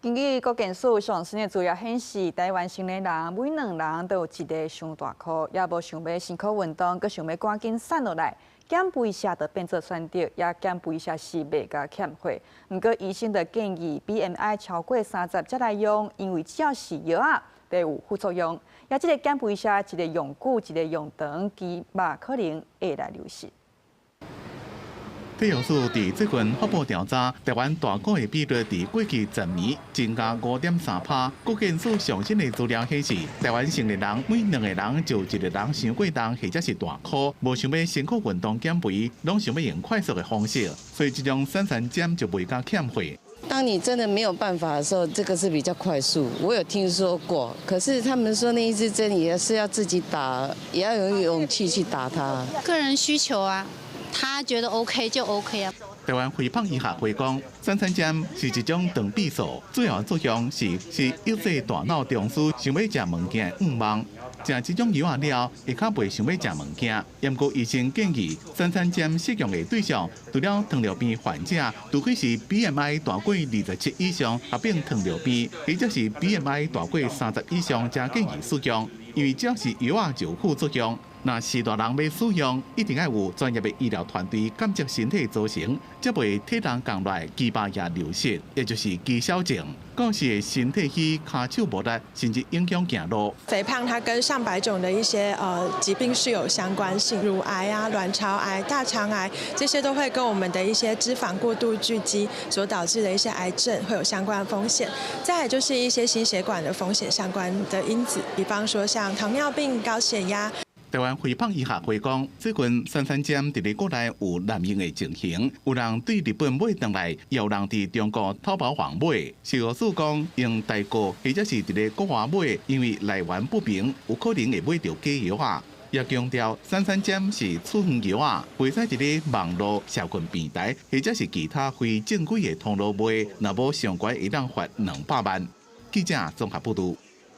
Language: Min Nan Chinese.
根據國健署上新的資料顯示，台灣成年人每兩人都有一个傷大箍，也無想欲辛苦運動，閣想欲趕緊瘦落來，減肥射就變做選擇，也減肥射是袂共欠貨。毋過醫生就建議 BMI 超過30才來用，因為只要是藥仔，就有副作用。也這个減肥射一个用久，一个用長，肌肉可能會來流失。體育署佇最近發布調查，台灣大箍的比率佇過去10年增加5.3趴。國健署上新的資料顯示，台灣成年人每兩個人就一個人傷過重或者是大箍，無想欲辛苦運動減肥，攏想欲用快速的方式，所以這種瘦身針就袂共欠貨。當你真的沒有辦法的時候，這個是比較快速。我有聽說過，可是他們說那一支針也是要自己打，也要有勇氣去打它。個人需求啊。他覺得 OK 就 OK 啊。台灣肥胖醫學會講，瘦身針是一種腸泌素，主要作用是抑制大腦中樞想欲食物件的慾望。食這種藥仔了，會較袂想欲食物件。毋過醫生建議，瘦身針適用的對象，除了糖尿病患者，除非是 BMI 大過27以上合併糖尿病，或者是 BMI 大過30以上，才建議使用。因為只要是藥仔就有副作用。若是大人欲使用，一定愛有專業的醫療團隊監測身體組成，才袂體重降落來，肌肉也流失，也就是肌少症。到時身體虛、跤手無力，甚至影響行路。肥胖它跟上百種的一些疾病是有相關性，乳癌啊、卵巢癌、大腸癌，這些都會跟我們的一些脂肪過度聚集所導致的一些癌症會有相關風險。再來就是一些心血管的風險相關的因子，比方說像糖尿病、高血壓。台灣肥胖醫學會講，最近瘦身針佇咧國內有濫用的情形，有人對日本買轉來，也有人佇中國淘寶網買。食藥署講，用代購或者是佇咧國外買，因為來源不明，有可能會買著假藥仔。也強調，瘦身針是處方藥仔，袂使佇咧網路、社群平台或者是其他非正規的通路賣，若無上懸會當罰200萬。記者綜合報導。